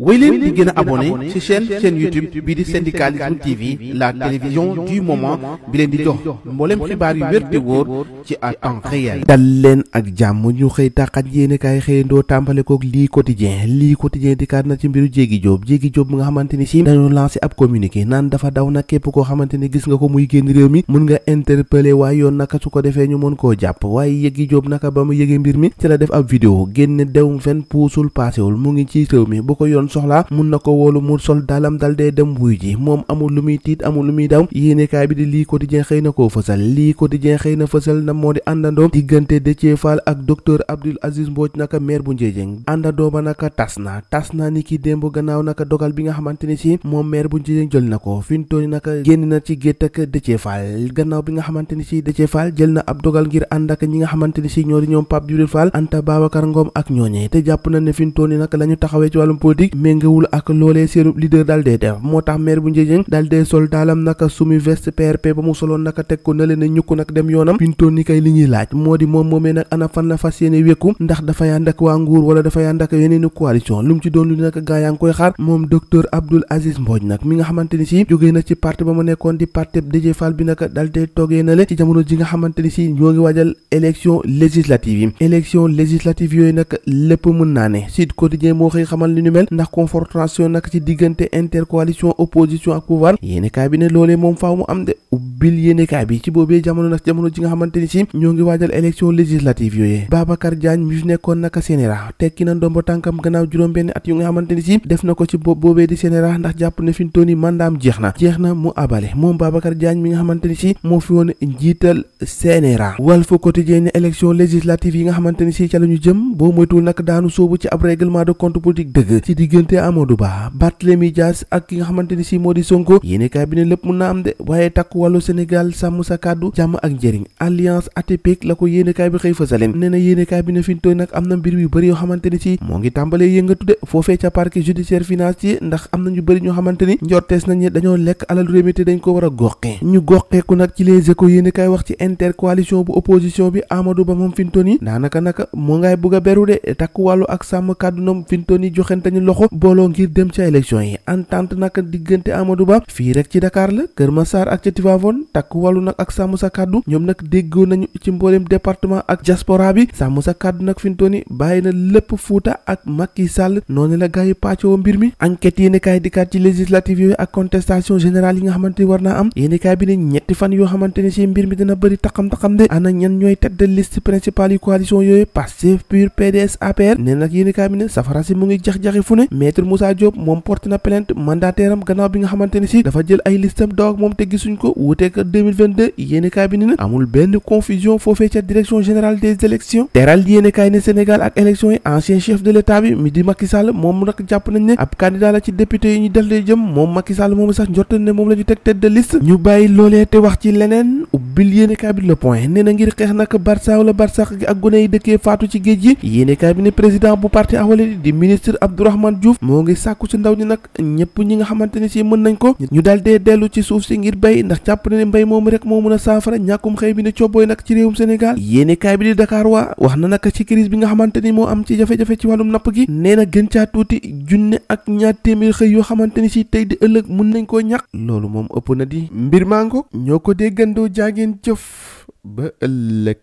wéy leen di gën a abonné ci chaîne YouTube bii di Syndicalisme TV, la télévision du moment bi leen di jox mboolem xibaar yu wér te wóor ci à temps réel. dal leen ak jàmm ñu xëy tàqat yéene kaay xëyandoo tàmbale koog lii quotidien dikkaat na ci mbiru Diégui Diop mu nga xamante ni si dañoo lancé ab communiqué naan dafa daw nag képp koo xamante ni gis nga ko muy génn réew mi mun nga interpeller waaye yoon naka su ko defee ñu mën koo jàpp waaye Diégui Diop naka ba mu yëgee mbir mi ci la def ab vidéo génn dewum fen puusul paasewul mu ngi ci réew mi bu ko yoon soxlaa mun na ko woolu mu sol dalam dal dee dem wuy ji moom amul lu muy tiit amul lu muy daw yéenekaay bi di lii quotidien xëy na koo fësal na moo di àndandoo diggante Déthié Fall ak docteur Abdoul Aziz Mbodj naka maire bu Ndiédiène àndandoo ba naka tas na ni ki démb gannaaw naka dogal bi nga xamante ni si moom maire bu Ndiédiène jël na ko fi mu toll naka génn na ci gétt ak Déthié Fall gannaaw bi nga xamante ni si Déthié Fall jël na ab dogal ngir ànd ak ñi nga xamante ni si ñoo di ñoom Pape Djibril Fall Anta Babacar Ngom ak ñooñee te jàpp na ne fi mu toll naka la ñu taxawee ci wàllum politique méngewul ak loolee seenu leader daal dee def moo tax maire bu Ndiédiène daal dee sol daalam naka sumi veste PRP ba mu soloon naka teg ko na leen ñukku nag dem yoonam pintoon ni kay li ñuy laaj moo di moom moomee nag ana fan la fas yéene wékku ndax dafay ànd ak waa nguur wala dafay ànd ak yeneen coalition lu mu ci doon lu naka gaa yaa ngi koy xaar moom docteur Abdoul Aziz Mbodj nag mi nga xamante ni si jógee na ci parti ba mu nekkoon di parti Déthié Fall bi naka daal dee toogee na le ci jamono ji nga xamante ni si ñoo ngi waajal élection législative yooyu nag lépp mën naa ne Sud Quotidien moo xëy xamal li ñu mel ndax confrontation nag ci diggante intercoalition opposition ak pouvoir yéenekaay bi ne loolee moom faaw mu am de ubbil yéenekaay bi ci boobee jamono ji nga xamante ni si ñoo ngi waajal élection législative yooyu Babacar Diagne mi fi nekkoon naka CNRA tekki na ndombo tànkam gannaaw juróom-benn at yu nga xamante ni si def na ko ci boobee di CNRA ndax jàpp ne fi mu toll nii mandaam jeex na mu abale moom Babacar Diagne mi nga xamante ni si moo fi woon njiital CNRA Walf Quotidien ne élection législative yi nga xamante ni si ca la ñu jëm boo moytuwul nag daanu soobu ci ab règlement de compte politique dëgg ci diggante Amadou Ba Barthélémy Dias ak ki nga xamante ni si moo di Sonko yéenekaay bi ne lépp mun na am de waaye takku wàllu Sénégal sàmm sa kàddu jàmm ak njëriñ alliance atypique la ko yéenekaay bi xëy fësalen nee na yéenekaay bi ne fi mu toll nag am na mbir yu bëri yoo xamante ni si moo ngi tàmbalee yëngatu de foofee ca parquet judiciaire financier ndax am na ñu bëri ñoo xamante ni njortees nañ ne dañoo lekk alal réew mi te dañ ko war a goxee ñu goxeeku nag ci les échos yéenekaay wax ci intercoalition bu opposition bi Amadou Ba moom fi mu toll nii daanaka naka moo ngay bugg a beru de takku wàllu ak sàmm kàddu noom fi mu toll nii joxentañu loxo booloo ngir dem ci élection yi entente nag diggante Amadou Ba fii rek ci Dakar la Kër Massar ak ca Tivaouane takku wàllu nag ak sàmm sa kàddu ñoom nag déggoo nañu ci mbooleem département ak diaspora bi sàmm sa kàddu nag fi mu toll nii bàyyi na lépp Fuuta ak Macky Sall noonu la gars yi pàccoo mbir mi enquête yéenekaay dikkaat ci législative yooyu ak contestation générale yi nga xamante ni war naa am yéenekaay bi ne ñetti fan yoo xamante ni si mbir mi dina bëri taxam de ana ñan ñooy tête de liste principale yu coalition yooyu Pastef PUR PDS APR ne nag yéenekaay bi ne safara si mu ngi jax-jaxi fu ne Maître Moussa Diop moom porte na plainte mandataire am gannaaw bi nga xamante ni si dafa jël ay listam doog moom te gisuñ ko wuuteek 2022 yéenekaay bi ne amul benn confusion foofee ca direction générale des élections teral yéenekaay ne Sénégal ak élections yi ancien chef de l'état bi mi di Macky Sall moom nag jàpp nañ ne ab candidat la ci député yi ñu dal jëm moom Macky Sall moom sax njort ne moom la ñu teg tête de liste ñu bàyyi loolee te wax ci leneen ubbil yéenekaay bi Le Point nee na ngir xeex nag Barça wala Barsax gi ak gone yi dëkkee faatu ci géej gi yéenekaay bi ne président bu parti Awalé di ministre Abdourahmane Diouf moo ngi sàkku ci ndaw ñi nag ñëpp ñi nga xamante ni si mën nañ ko ñu daal dee dellu ci suuf si ngir béy ndax jàpp na ne mbéy moom rek moo mën a saafara ñàkkum xëy bi ne cobbooy nag ci réewum Sénégal yéenekaay bi di Dakar waa wax na nag ci crise bi nga xamante ni moo am ci jafe-jafe ci wàllum napp gi nee na gën caa tuuti junne ak ñaar téeméer xëy yoo xamante ni si tey di ëllëg mën nañ koo ñàkk loolu moom ëpp na di mbir mango ñoo ko déggandoo jaageen jëf ba ëllëg